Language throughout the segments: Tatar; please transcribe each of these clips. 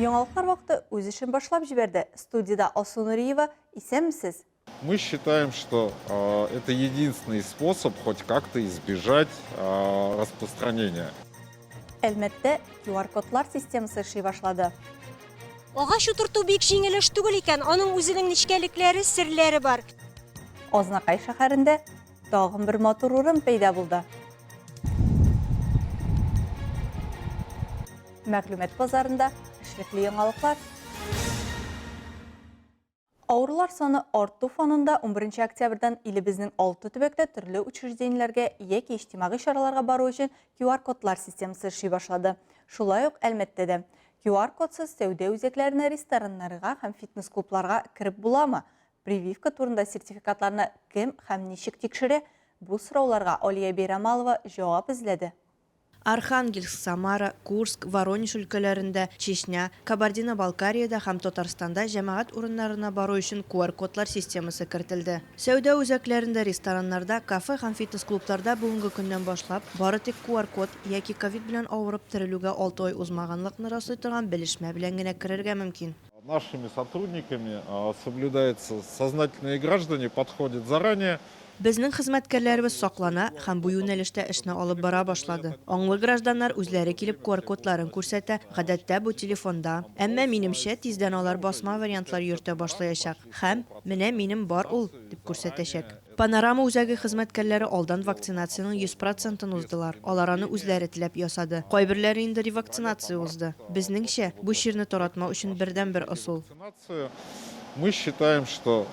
Яңалыклар вакыты үз эшен башлап җибәрде. Студиядә Алсу Нуриева. Исәнмесез! Мы считаем, что это единственный способ хоть как-то избежать распространения. Әлмәттә QR-кодлар системасы эшли башлады. Агач утырту бик җиңел эш түгел икән, аның үзенең нечкәлекләре, серләре бар. Азнакай шәһәрендә тагын бер матур урын пәйда булды. Мәгълүмат базарында эшлекле яңалыклар. Авырулар саны арту фонында 11 октябрьдән илебезнең алты төбәктә төрле учреждениеләргә яки иҗтимагый чараларга бару өчен QR-кодлар системасы эшли башлады. Шулай ук Әлмәттә дә. QR-кодсыз сәүдә үзәкләренә, рестораннарга һәм фитнес-клубларга кереп буламы? Прививка турында сертификатларны кем һәм ничек тикшерә? Бу сорауларга Алия Бәйрамалова җавап эзләде. Архангельск, Самара, Курск, Воронеж өлкәләрендә, Чечня, Кабардино-Балкариядә һәм Татарстанда җәмәгать урыннарына бару өчен QR-кодлар системасы кертелде. Сәүдә үзәкләрендә, рестораннарда, кафе һәм фитнес-клубларда бүгенге көннән башлап, бары тик QR-код яки ковид белән авырып терелүгә алты ай узмаганлыкны раслый торган белешмә белән генә керергә мөмкин. Нашими сотрудниками соблюдается, сознательные граждане подходят заранее. Безнең хезмәткәрләребез саклана һәм бу юнәлештә эшне алып бара башлады. Аңлы гражданнар үзләре килеп QR-кодларын күрсәтә, гадәттә бу телефонда. Әмма, минемчә, тиздән алар басма вариантлар йөртә башлаячак һәм, Менә минем бар ул, дип күрсәтәчәк. Панорама үзәге хезмәткәрләре алдан вакцинациянең 100 процентын уздылар, алар аны үзләре теләп ясады. Кайберләре инде ревакцинация узды. Безнеңчә, бу чирне таратмау өчен бердәнбер ысул. Мы считаем, что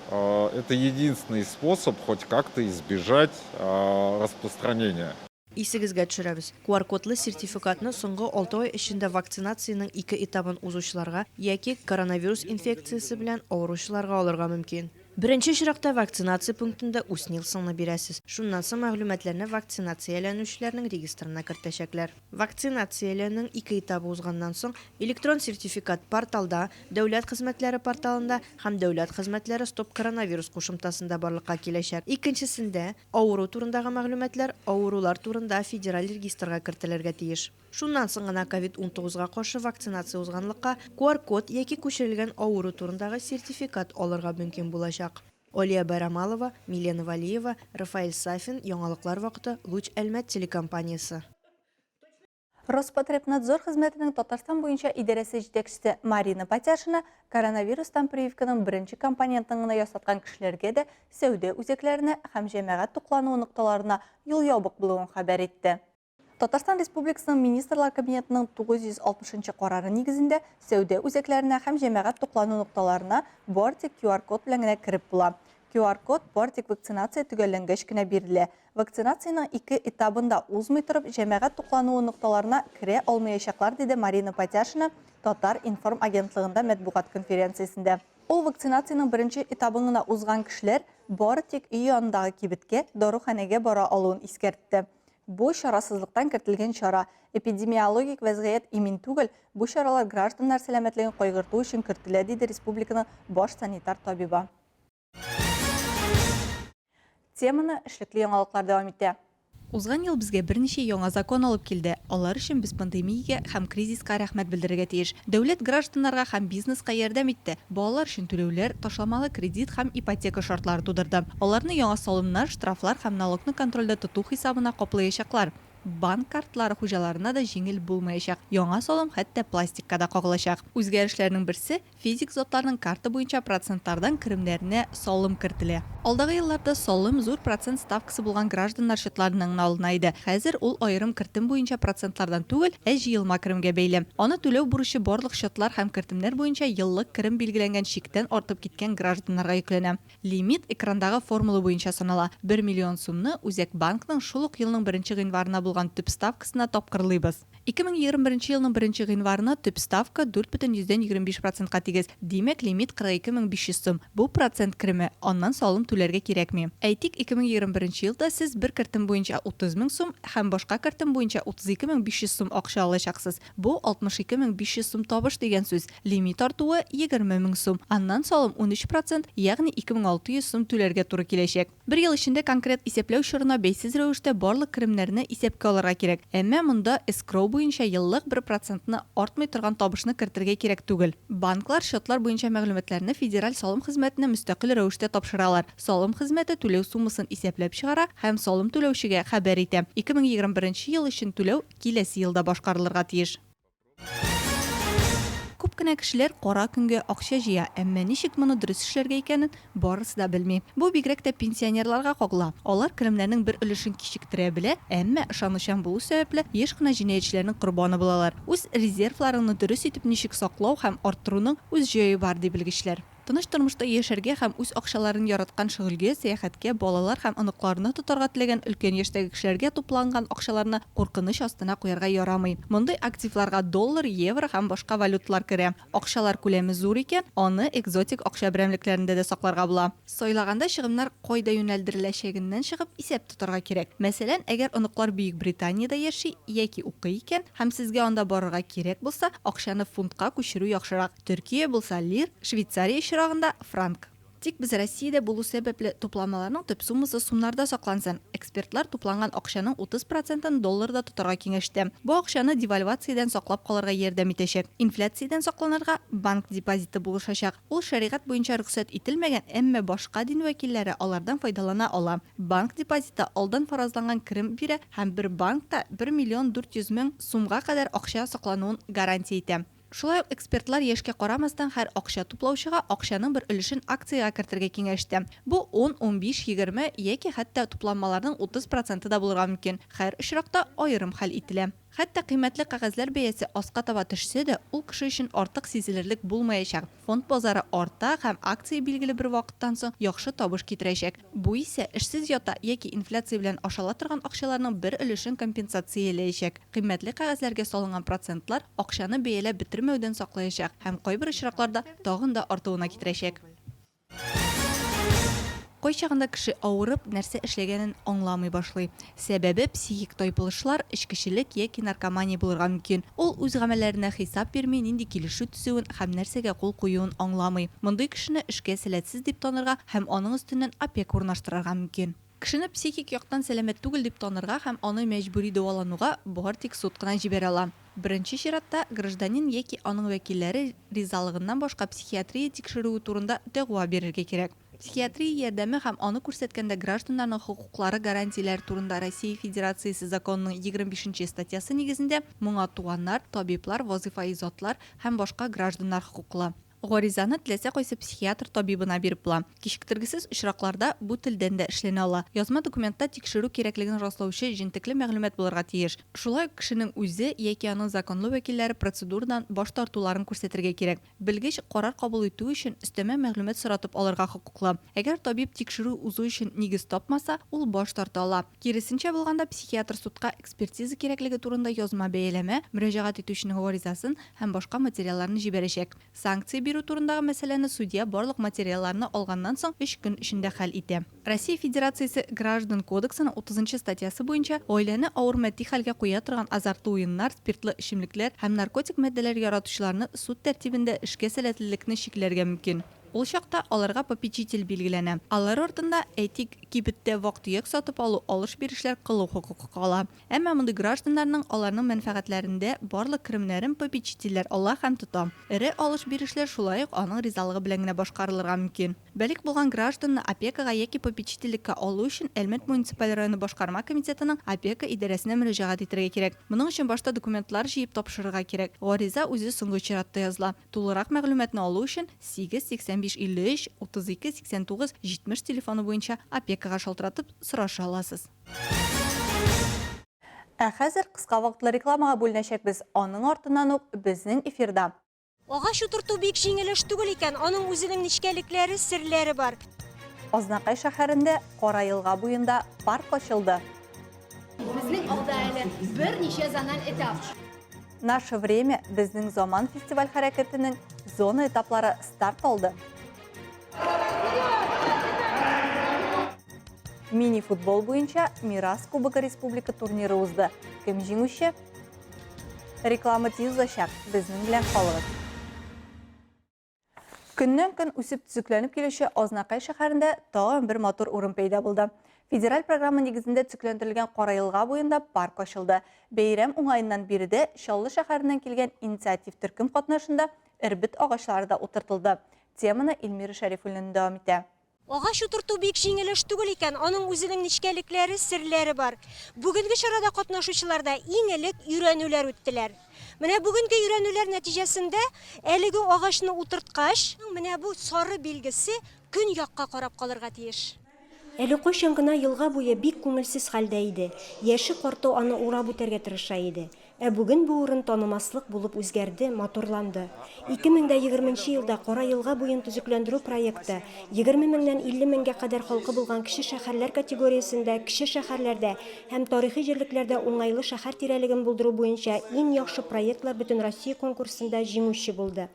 это единственный способ хоть как-то избежать распространения. Исегезгә төшерәбез, QR-кодлы сертификатны соңгы алты ай эчендә вакцинациянең ике этабын узучыларга яки коронавирус инфекциясе белән авыручыларга алырга мөмкин. Беренче очракта вакцинация пунктында үз СНИЛСыңны бирәсез, шуннан соң мәгълүматларны вакцинацияләнүчеләрнең регистрына кертәчәкләр. Вакцинацияләүнең ике этабы узганнан соң, электрон сертификат порталда, Дәүләт хезмәтләре порталында һәм Дәүләт хезмәтләре Стоп коронавирус кушымтасында барлыкка киләчәк. Икенчесендә, Авыру турындагы мәгълүматлар Авырулар турында федераль регистрга кертелергә тиеш. Шуннан соң гына ковид 19 га каршы вакцинация узганлыкка QR-код яки күчерелгән авыру турындагы сертификат алырга мөмкин булачак. Алия Байрамалова, Милена Вәлиева, Рафаэль Сафин, Яңалыклар вакыты, Луч Әлмәт телекомпаниясе. Роспотребнадзор хезмәтенең Татарстан буенча идарәсе җитәкчесе Марина Патяшина коронавирустан прививканың беренче компонентын гына ясаткан кешеләргә дә сәүдә үзәкләренә һәм җәмәгать туклануы нокталарына юл ябык булуын хәбәр итте. Татарстан Республикасының Министрлар Кабинетының 960 нчы карары нигезендә сәүдә үзәкләренә һәм җәмәгать туклану нокталарына бары тик QR-код белән генә кереп була. QR-код бары тик вакцинация төгәлләнгәч кенә бирелә. Вакцинациянең ике этабын да узмый торып, җәмәгать туклануы нокталарына керә алмаячаклар, диде Марина Патяшина Татар-информ агентлыгында матбугат конференциясендә. Ул вакцинациянең беренче этабын гына узган кешеләр бары тик өй янындагы кибеткә, даруханәгә бара алуын искәртте. Бу, чарасызлыктан кертелгән чара. Эпидемиологик вәзгыять имин түгел, бу чаралар гражданнар сәламәтлеген кайгырту өчен кертелә, диде республиканың баш санитар табибы. Теманы эшлекле яңалыклар дәвам итә. Узган ел безгә берничә яңа закон алып килде. Алар өчен без пандемиягә һәм кризиска рәхмәт белдерергә тиеш. Дәүләт гражданнарга һәм бизнеска ярдәм итте, балалар өчен түләүләр, ташламалы кредит һәм ипотека шартлары тудырды. Аларны яңа салымнар, штрафлар һәм налогны контрольдә тоту хисабына каплаячаклар. Банк картлары хуҗаларына да җиңел булмаячак, яңа салым хәтта пластикка да кагылачак. Үзгәрешләрнең берсе, Физик затларның карта буенча процентлардан керемнәренә салым кертелә. Алдагы елларда салым зур процент ставкасы булган гражданнар счетларыннан гына алына иде. Хәзер ул аерым кертем буенча процентлардан түгел, ә җыелма керемгә бәйле. Аны түләү бурычы барлык счетлар һәм кертемнәр буенча еллык керем билгеләнгән чиктән артып киткән гражданнарга йөкләнә. Лимит экрандагы формула буенча санала, бер миллион сумны Үзәк банкның шул ук елның беренче гыйнварына булган төп ставкасына тапкырлыйбыз. 2021 елның беренче гыйнварына төп ставка 4,25 процентка тигез, димәк, лимит 42 500 сум. Бу процент кереме, аннан салым түләргә кирәкми. Әйтик, 2021 елда сез бер кертем буенча 30 мең сум һәм башка кертем буенча 32 500 сум акча алачаксыз. Бу 62 500 сум табыш дигән сүз. Лимит артуы, 20 мең сум. Аннан салым 13 процент, ягъни 2600 сум түләргә туры киләчәк. Бер ел эчендә конкрет исәпләү чорына бәйсез рәвештә барлык керемнәрне исәпкә. исәпкә алырга кирәк. Әмма монда эскроу буенча еллык бер процентны артмый торган табышны кертергә кирәк түгел. Банклар счетлар буенча мәгълүматларны Федераль салым хезмәтенә мөстәкыйль рәвештә тапшыралар. Салым хезмәте түләү суммасын исәпләп чыгара һәм салым түләүчегә хәбәр итә. 2021 ел өчен түләү киләсе елда башкарылырга тиеш. Күп кенә кешеләр кара көнгә акча җыя, әмма ничек моны дөрес эшләргә икәнен барысы да белми. Бу бигрәк тә пенсионерларга кагыла. Алар керемнәрнең бер өлешен кичектерә белә, әмма ышанучан булу сәбәпле, еш кына җинаятьчеләрнең корбаны булалар. Үз резервларыңны дөрес итеп ничек саклау һәм арттыруның үз җае бар, ди белгечләр. Тыныч тормышта яшәргә һәм үз акчаларын яраткан шөгыльгә, сәяхәткә, балалар һәм оныкларына тотарга теләгән өлкән яшьтәге кешеләргә тупланган акчаларны куркыныч астына куярга ярамый. Мондый активларга доллар, евро һәм башка валюталар керә. Акчалар күләме зур икән, аны экзотик акча берәмлекләрендә дә сакларга була. Сайлаганда чыгымнар кайда юнәлдереләчәгеннән чыгып исәп тотарга кирәк. Мәсәлән, әгәр оныклар Бөекбританиядә яши яки укый икән һәм сезгә анда барырга кирәк булса, акчаны фунтка күчерү яхшырак. Төркия булса, лир, Швейцария очрагында, франк. Тик без Россиядә булу сәбәпле, тупламаларның төп суммасы сумнарда саклансын. Экспертлар тупланган акчаның 30 процентын долларда тотарга киңәш итә. Бу акчаны девальвациядән саклап калырга ярдәм итәчәк. Инфляциядән сакланырга банк депозиты булышачак. Ул шәригать буенча рөхсәт ителмәгән, әмма башка дин вәкилләре алардан файдалана ала. Банк депозиты алдан фаразланган керем бирә һәм бер банкта 1 миллион 400 мең сумга кадәр акча саклануын гарантия итә. Шулай ук экспертлар яшькә карамастан һәр акча туплаучыга акчаның бер өлешен акциягә кертергә киңәш итә. Бу ун, 15, 20 яки хәтта тупланмаларның 30 проценты да булырга мөмкин. Һәр очракта аерым хәл ителә. Хәтта кыйммәтле кәгазьләр бәясе аска таба төшсә дә, ул кеше өчен артык сизелерлек булмаячак. Фонд базары арта һәм акция билгеле бер вакыттан соң яхшы табыш китерәчәк. Бу исә эшсез ята яки инфляция белән ашала торган акчаларның бер өлешен компенсацияләячәк. Кыйммәтле кәгазьләргә салынган процентлар акчаны бәяләп бетермәүдән саклаячак һәм кайбер очракларда тагын да артуына китерәчәк. Кайчагында кеше авырып, нәрсә эшләгәнен аңламый башлый. Сәбәбе, психик тайпылышлар, эчкечелек яки наркомания булырга мөмкин. Ул үз гамәлләренә хисап бирми, нинди килешү төзүен һәм нәрсәгә кул куюын аңламый. Мондый кешене эшкә сәләтсез дип танырга һәм аның өстеннән опека урнаштырырга мөмкин. Кешене психик яктан сәламәт түгел дип танырга һәм аны мәҗбүри дәвалануга бары тик суд кына җибәрә ала. Беренче чиратта, гражданин яки аның вәкилләре ризалыгыннан башка психиатрия тикшерүе турында дәгъва бирергә кирәк. Психиатрия ярдәме һәм аны күрсәткәндә гражданнарның хокуклары гарантияләре турында Россия Федерациясе законының 25 нче статьясы нигезендә моңа туганнар, табиблар, вазыйфаи затлар һәм башка гражданнар хокуклы. Гаризаны теләсә кайсы психиатр табибына биреп була. Кичектергесез очракларда бу телдән дә эшләнә ала. Язма документта тикшерү кирәклеген раслаучы җентекле мәгълүмат булырга тиеш. Шулай ук кешенең үзе яки аның законлы вәкилләре процедурадан баш тартуларын күрсәтергә кирәк. Белгеч карар кабул итү өчен өстәмә мәгълүмат соратып алырга хокуклы. Әгәр табиб тикшерү узу өчен нигез тапмаса, ул баш тарта ала. Киресенчә булганда, психиатр судка экспертиза кирәклеге турында язма бәяләмә, мөрәҗәгать итүченең гаризасын һәм башка материалларны җибәрәчәк. Санкция бирү турындагы мәсьәләне судья барлык материалларны алганнан соң өч көн эчендә хәл итә. Россия Федерациясе Граждан кодексының 30 нчы статьясы буенча, гаиләне авыр матди хәлгә куя торган азартлы уеннар, спиртлы эчемлекләр һәм наркотик матдәләр яратучыларны суд тәртибендә эшкә сәләтлелекне чикләргә мөмкин. Ул чакта аларга попечитель билгеләнә. Алар артында, әйтик, кибеттә вак-төяк сатып алу, алыш-бирешләр кылу хокукы кала. Әмма мондый гражданнарның аларның мәнфәгатьләрендә барлык керемнәрен попечительләр ала һәм тота. Эре алыш-бирешләр шулай ук аның ризалыгы белән генә башкарылырга мөмкин. Балигъ булган гражданны опекага яки попечительлеккә алу өчен Әлмәт муниципаль районы башкарма комитетының опека идарәсенә мөрәҗәгать итәргә кирәк. Моның өчен башта документлар җыеп тапшырырга кирәк. Гариза үзе соңгы чиратта языла. Тулырак мәгълүматны алу өчен 8 85 53 32 89 70 телефоны буенча опекага шалтыратып сораша аласыз. Ә хәзер кыска вакытлы рекламага бүленәчәкбез. Аның артыннан ук безнең эфирда. Агач утырту бик җиңел эш түгел икән, аның үзенең нечкәлекләре, серләре бар. Азнакай шәһәрендә Кара елга буенда парк ачылды. Безнең алда әле берничә зональ этап. Наше время безнең заман фестиваль хәрәкәтенең зона этаплары старт алды. Мини-футбол буенча Мирас Кубогы республика турниры узды. Кем җиңүче? Реклама тиз узачак, безнең белән калыгыз. Көннән-көн үсеп төзекләнеп килүче Азнакай шәһәрендә тагын бер матур урын пәйда булды. Федераль программа нигезендә төзекләндерелгән Кара елга буенда парк ачылды. Бәйрәм уңаеннан биредә Чаллы шәһәреннән килгән инициатив төркем катнашында эрбет агачлары да утыртылды. Теманы Эльмира Шәрифуллина дәвам итә. Агач утырту бик җиңел эш түгел икән, аның үзенең нечкәлекләре, серләре бар. Бүгенге чарада катнашучылар да иң элек өйрәнүләр үттеләр. Менә бүгенге өйрәнүләр нәтиҗәсендә әлеге агачны утырткач, менә бу сары билгесе көньякка карап калырга тиеш. Әле кайчан гына елга буе бик күңелсез хәлдә иде, яше-карты аны урап үтәргә тырыша иде. Ә бүген бу урын танымаслык булып үзгәрде, матурланды. 2020 нче елда Кара елга буен төзекләндерү проекты 20 меңнән 50 меңгә кадәр халкы булган кече шәһәрләр категориясендә кече шәһәрләрдә һәм тарихи җирлекләрдә уңайлы шәһәр тирәлеген булдыру буенча иң яхшы проектлар Бөтенроссия конкурсында җиңүче булды.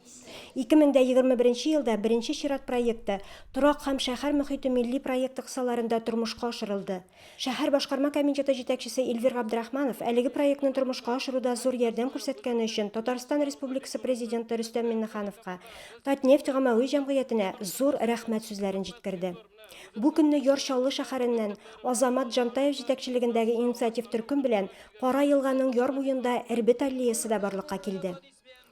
2021 елда беренче чират проекты Торак һәм шәһәр мохите милли проекты кысаларында тормышка ашырылды. Шәһәр башкарма комитеты җитәкчесе Эльвир Габдрахманов әлеге проектны тормышка ашыруда зур ярдәм күрсәткәне өчен Татарстан Республикасы Президенты Рөстәм Миңнехановка, Татнефть гаммәви җәмгыятенә зур рәхмәт сүзләрен җиткерде. Бу көнне Яр Чаллы шәһәреннән Азамат Җантаев җитәкчелегендәге инициатив төркем белән Кара елганың яр буенда Эрбет аллеясы да барлыкка килде.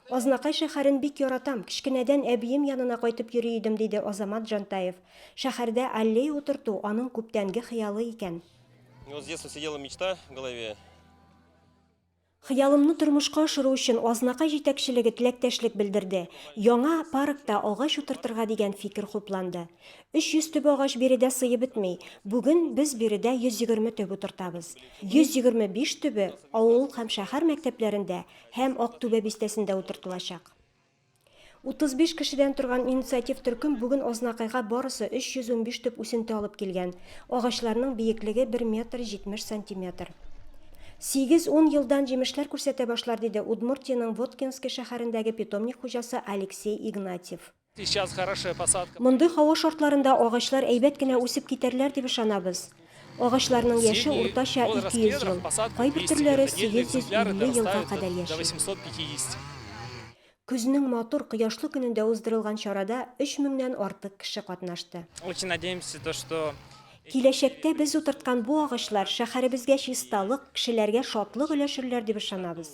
Азнакай шәһәрен бик яратам, кечкенәдән әбием янына кайтып йөри идем, диде Азамат Җантаев. Шәһәрдә аллея утырту аның күптәнге хыялы икән. У него с детства сидела мечта в голове. Хыялымны тормышка ашыру өчен Азнакай җитәкчелеге теләктәшлек белдерде. Яңа паркта агач утыртырга дигән фикер хупланды. 300 төп агач биредә сыеп бетми. Бүген без биредә 120 төп утыртабыз. 125 төбе авыл һәм шәһәр мәктәпләрендә һәм Актүбә бистәсендә утыртылачак. 35 кешедән торган инициатив төркем бүген Азнакайга барысы 315 төп үсенте алып килгән. Агачларның биеклеге бер метр 70 сантиметр. Сигез-ун елдан җимешләр күрсәтә башлар, диде Удмуртиянең Воткински шәһәрендәге питомник хуҗасы Алексей Игнатьев. Сейчас хорошая посадка. Мондый һава шартларында агачлар әйбәт кенә үсеп китәрләр дип ышанабыз. Агачларның яше уртача 200 ел, кайбер төрләре 850 елга кадәр яши. Көзнең матур, кояшлы көнендә уздырылган чарада өч меңнән артык кеше катнашты. Очень надеемся, то что. Киләчәктә без утырткан бу агачлар шәһәребезгә чисталык, кешеләргә шатлык өләшерләр дип ышанабыз.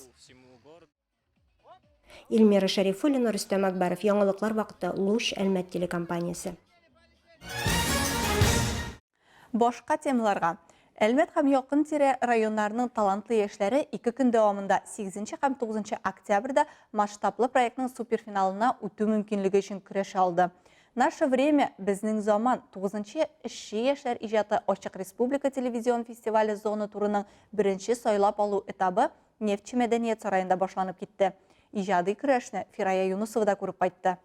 Эльмира Шәрифуллина, Рөстәм Акбаров, Яңалыклар вакыты, Луч, Әлмәт телекомпаниясе. Башка темаларга. Әлмәт һәм якын-тирә районнарының талантлы яшьләре ике көн дәвамында, сигезенче һәм тугызынчы октябрьдә масштаблы проектның суперфиналына үтү мөмкинлеге өчен көрәшә алды. Наше время, Безнең заман, тугызынчы эшче яшьләр иҗаты ачык республика телевизион фестивале зона турының беренче сайлап алу этабы Нефтьче мәдәният сараенда башланып китте. Иҗади көрәшне Фирая Юнысова да күреп кайтты.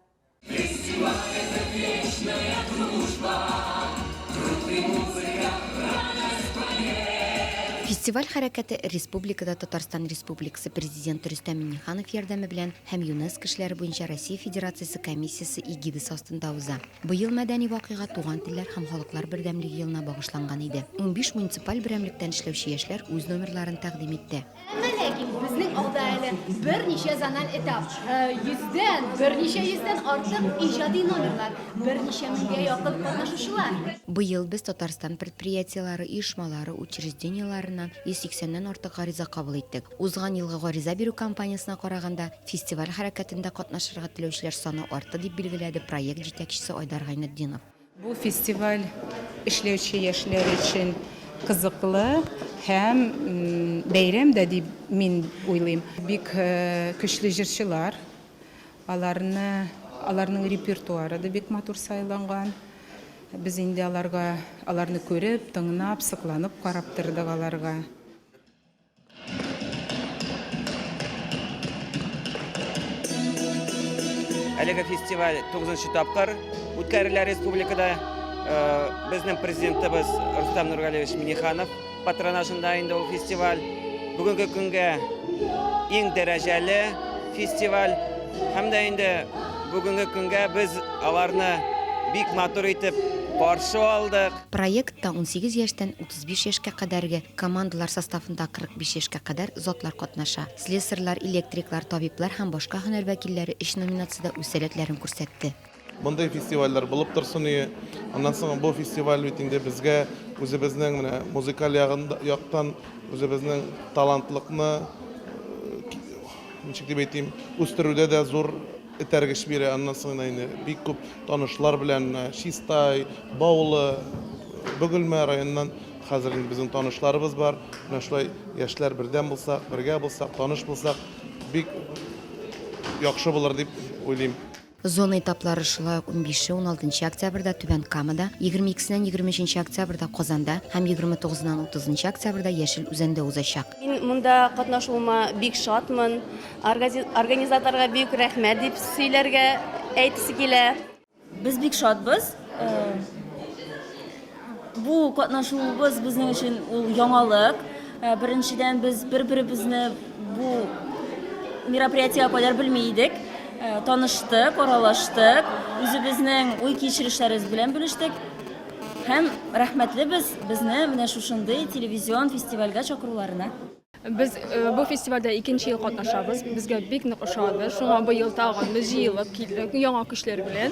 Фестиваль хәрәкәте республикада Татарстан Республикасы Президенты Рөстәм Миңнеханов ярдәме белән һәм ЮНЕСКО эшләре буенча Россия Федерациясе комиссиясе эгидасы астында уза. Быел мәдәни вакыйга Туган телләр һәм халыклар бердәмлеге елына багышланган иде. 15 муниципаль берәмлектән эшләүче яшьләр үз номерларын тәкъдим итте. Әмма ләкин безнең алда әле берничә зональ этап, йөздән, берничә йөздән артык иҗади номерлар, берничә меңгә якын катнашучылар. Быел без Татарстан предприятиеләре, оешмалары, учреждениеләреннән 180 нән артык гариза кабул иттек. Узган елгы гариза бирү кампаниясенә караганда, фестиваль хәрәкәтендә катнашырга теләүчеләр саны артты, дип билгеләде проект җитәкчесе Айдар Гайнетдинов. Бу фестиваль эшләүче яшьләр өчен кызыклы һәм бәйрәм дә дип мин уйлыйм. Бик көчле җырчылар, аларны, аларның репертуары да бик матур сайланган. Без инде аларга, аларны күреп, тыңлап, сокланып карап тордык аларга. Әлеге фестиваль 9 тапкыр үткәрелә республикада. Э, безнең президентыбыз Рустам Нургалиевич Миниханов патронажында инде ул фестиваль. Бүгенге көнгә иң дәрәҗәле фестиваль. Һәм дә инде бүгенге көнгә без аларны бик матур итеп каршы алдык. Проектта 18 яшьтән 35 яшькә кадәрге, командалар составында 45 яшькә кадәр затлар катнаша. Слесарьлар, электриклар, табиблар һәм башка һөнәр вәкилләре өч номинациядә үз сәләтләрен күрсәтте. Мондый фестивальләр булып торсын и. Аннан соң бу фестиваль бит инде безгә Үзебезнең менә музыкаль ягында, яктан үзебезнең талантлыкны, ничек дип әйтим, үстерүдә дә зур этәргеч бирә. Аннан соң гына инде бик күп танышлар белән менә Чистай, Баулы, Бөгелмә районыннан хәзер инде безнең танышларыбыз бар. Менә шулай яшьләр бердәм булсак, бергә булсак, таныш булсак, бик яхшы булыр дип уйлыйм. Зона этаплары шулай ук унбише, уналтынчы октябрьдә Түбән Камада, егерме икесеннән егерме өченче октябрьдә Казанда һәм егерме тугызыннан утызынчы октябрьдә Яшел Үзәндә узачак. Мин монда катнашуыма бик шатмын. Организаторга бик рәхмәт дип сөйләргә әйтесе килә. Без бик шатбыз. Бу катнашуыбыз безнең өчен ул яңалык. Беренчедән, без бер-беребезне бу мероприятиегә кадәр белми идек. Таныштык, аралаштык, үзебезнең уй-кичерешләребез белән бүлештек. Һәм рәхмәтлебез безне менә шушындый телевизион фестивальгә чакыруларына. Без бу фестивальдә икенче ел катнашабыз. Безгә бик нык ошады. Шуңа быел тагын без җыелып килдек яңа көчләр белән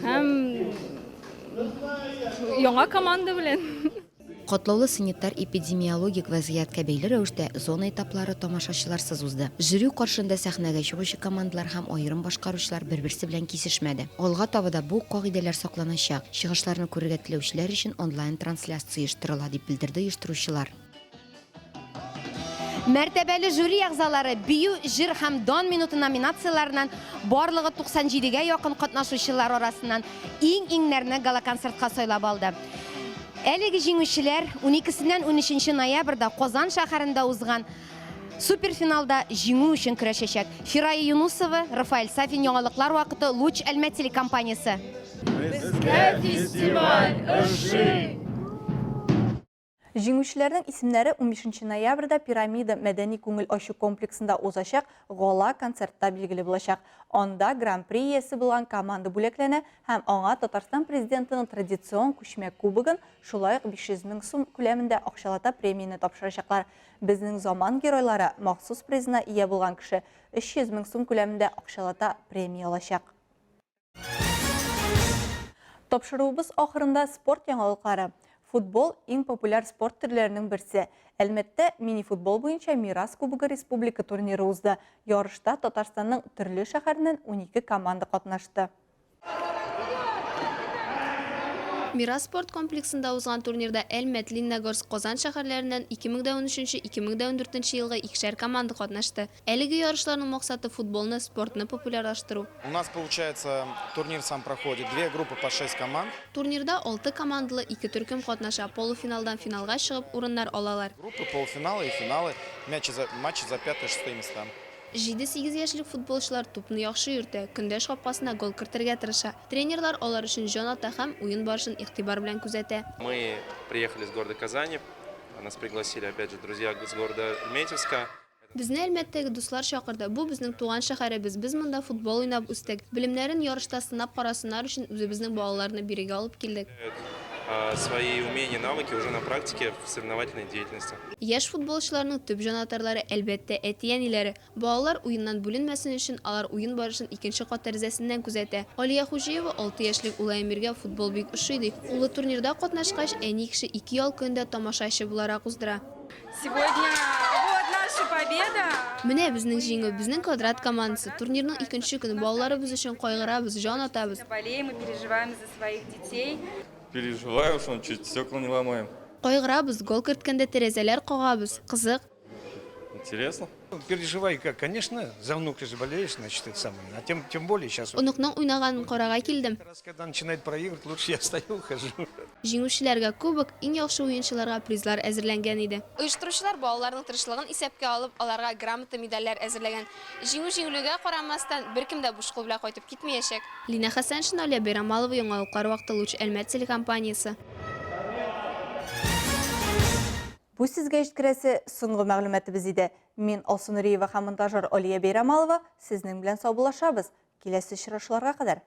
һәм яңа команда белән. Катлаулы санитар-эпидемиологик вәзгыятькә бәйле рәвештә, зона этаплары тамашачыларсыз узды. Жюри каршында сәхнәгә чыгучы командалар һәм аерым башкаручылар бер-берсе белән кисешмәде. Алга таба да бу кагыйдәләр сакланачак, чыгышларны күрергә теләүчеләр өчен онлайн-трансляция оештырыла, дип белдерде оештыручылар. Мәртәбәле жюри әгъзалары Бию, җыр һәм дан минуты номинацияләреннән барлыгы 97 гә якын катнашучылар арасыннан иң-иңнәрне гала-концертка сайлап алды. Әлеге җиңүчеләр уникесеннән унөченче ноябрьдә Казан шәһәрендә узган суперфиналда җиңү өчен көрәшәчәк. Фирая Юнусова, Рафаэль Сафин, Яңалыклар вакыты, Луч Әлмәт телекомпаниясе. Безгә фестиваль ошый! Җиңүчеләрнең исемнәре унбишенче ноябрьдә Пирамида мәдәни-күңел ачу комплексында узачак гала-концертта билгеле булачак. Анда Гран-при иясе булган команда бүләкләнә һәм аңа Татарстан Президентының традицион күчмә кубогын, шулай ук 500 мең сум күләмендә акчалата премияне тапшырачаклар. Безнең заман геройлары махсус призына ия булган кеше 300 мең сум күләмендә акчалата премия алачак. Тапшыруыбыз ахырында спорт яңалыклары. Футбол иң популяр спорт төрләренең берсе. Әлмәттә мини-футбол буенча Мирас кубогы республика турниры узды. Ярышта Татарстанның төрле шәһәреннән 12 команда катнашты. Мирас спорт комплексында узган турнирда Әлмәт, Лениногорск, Казан шәһәрләреннән 2013, 2014 елгы икешәр команда катнашты. Әлеге ярышларның максаты футболны, спортны популярлаштыру. У нас получается турнир сам проходит две группы по шесть команд. Турнирда алты командалы ике төркем катнаша, полуфиналдан финалга чыгып, урыннар алалар. Группы, полуфиналы и финалы, мячи за, матчи за пятое, шестое места. Җиде-сигез яшьлек футболчылар тупны яхшы йөртә, көндәш капкасына гол кертергә тырыша. Тренерлар алар өчен җан ата һәм уен барышын игътибар белән күзәтә. Мы приехали с города Казани, нас пригласили опять же друзья с города Альметьевска. Безне Әлмәттәге дуслар чакырды. Бу безнең туган шәһәребез, без монда футбол уйнап үстек. Белемнәрен ярышта сынап карасыннар өчен үзебезнең балаларны бирегә алып килдек. Свои умения, навыки уже на практике в соревновательной деятельности. Яшь футболчыларның төп җанатарлары, әлбәттә, әти-әниләре. Балалар уеннан бүленмәсен өчен, алар уен барышын икенче кат тәрәзәсеннән күзәтә. Алия Хуҗиева алты яшьлек улы Әмиргә футбол бик ошый ди. Улы турнирда катнашкач, әни кеше ике ял көнен дә тамашачы буларак уздыра. Сегодня вот наша победа. Менә безнең җиңү, безнең Квадрат командасы. Турнирның икенче көне, балаларыбыз өчен кайгырабыз, җан атабыз. Болеем и переживаем за своих детей. Переживаем, что чуть стекла не ломаем. Кайгырабыз, гол керткәндә тәрәзәләр кагабыз. Кызык. Интересно. Переживаю как, конечно, за внука же болеешь, значит, это самое. А тем, тем более сейчас. Оныкның уйнаганын карарга килдем. Раз, когда начинает проигрывать, лучше я стою, ухожу. Җиңүчеләргә кубок, иң яхшы уенчыларга призлар әзерләнгән иде. Оештыручылар балаларның тырышлыгын исәпкә алып, аларга грамота, медальләр әзерләгән. Җиңү-җиңелүгә карамастан, беркем дә буш кул белән кайтып китмәячәк. Линә Хәсәншина, Алия Бәйрамалова, Яңалыклар вакыты, Луч Әлмәт телекомпаниясе. Бу сезгә җиткерәсе соңгы мәгълүматыбыз иде. Мин, Алсу Нуриева һәм монтажер Алия Бәйрамалова сезнең белән саубуллашабыз. Киләсе очрашуларга кадәр!